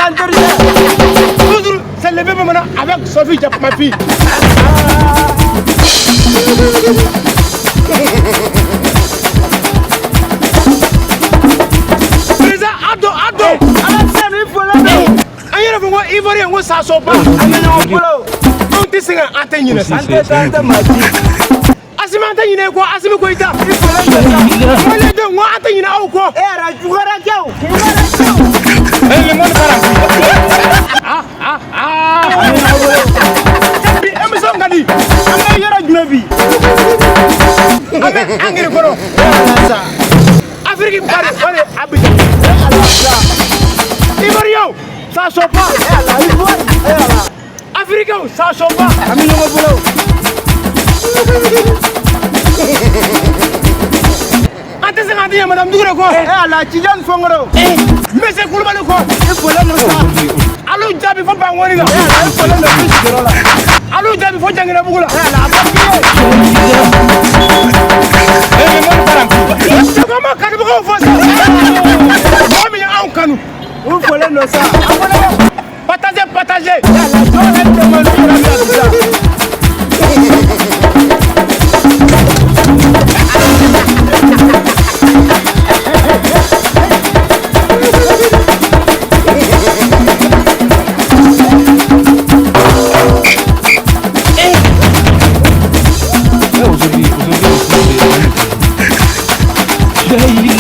Ala n terikɛ. Toujours, c'est le même moment avec Sophie Diop, ma fille. Président Ado Ado. Ala tɛ ni fɔlɔ don. An yɛrɛ fɔ ko Ivoirien ko ça sort pas. An bɛ ɲɔgɔn bolo. Anw tɛ sɛgɛn, an tɛ ɲinɛ sa. An tɛ taa, an tɛ maa ci. Asimi, an tɛ ɲinɛ kɔ, Asimi Goyita. I fɔlɔ don sa. Maliyɛndenw ko an tɛ ɲinɛ aw kɔ. E yɛrɛ juguyara kɛ o. Juguyara kɛ o. Eh, le monde part en couille. Ah, ah, ah. Bi émission ka di. An bɛ yɔrɔ jumɛn bi? An bɛ angɛrɛ kɔrɔ. E ala sa. Afrique bari o de ye Abidjan. E ala sa. Ivoirien, ça sort pas. E ala Ivoire. E ala. Africain, ça sort pas. An bɛ ɲɔgɔn bolo. An tɛ se k'an tɛ ɲɛ Madame Dugure kɔ. E ala Tidiane Fongoro. Monsieur Kulubali kɔ. I fɔlɔ don sa. Alu jaabi fo Bankoni la. E ala i fɔlɔ don i sigiyɔrɔ la. Alu jaabi fo Janginɛbugu la. E ala a bɛ k'i ye. Cɛkɔrɔba ma kanubagaw fɔ sa. Mɔgɔ min ye anw kanu. U fɔlen don sa. A fɔlɔ. Partagez, partagez. E ala dɔw yɛrɛ tɛ ma n'u yɛrɛ bɛ Abidjan. Aujourd'hui, aujourd'hui aussi, c'est.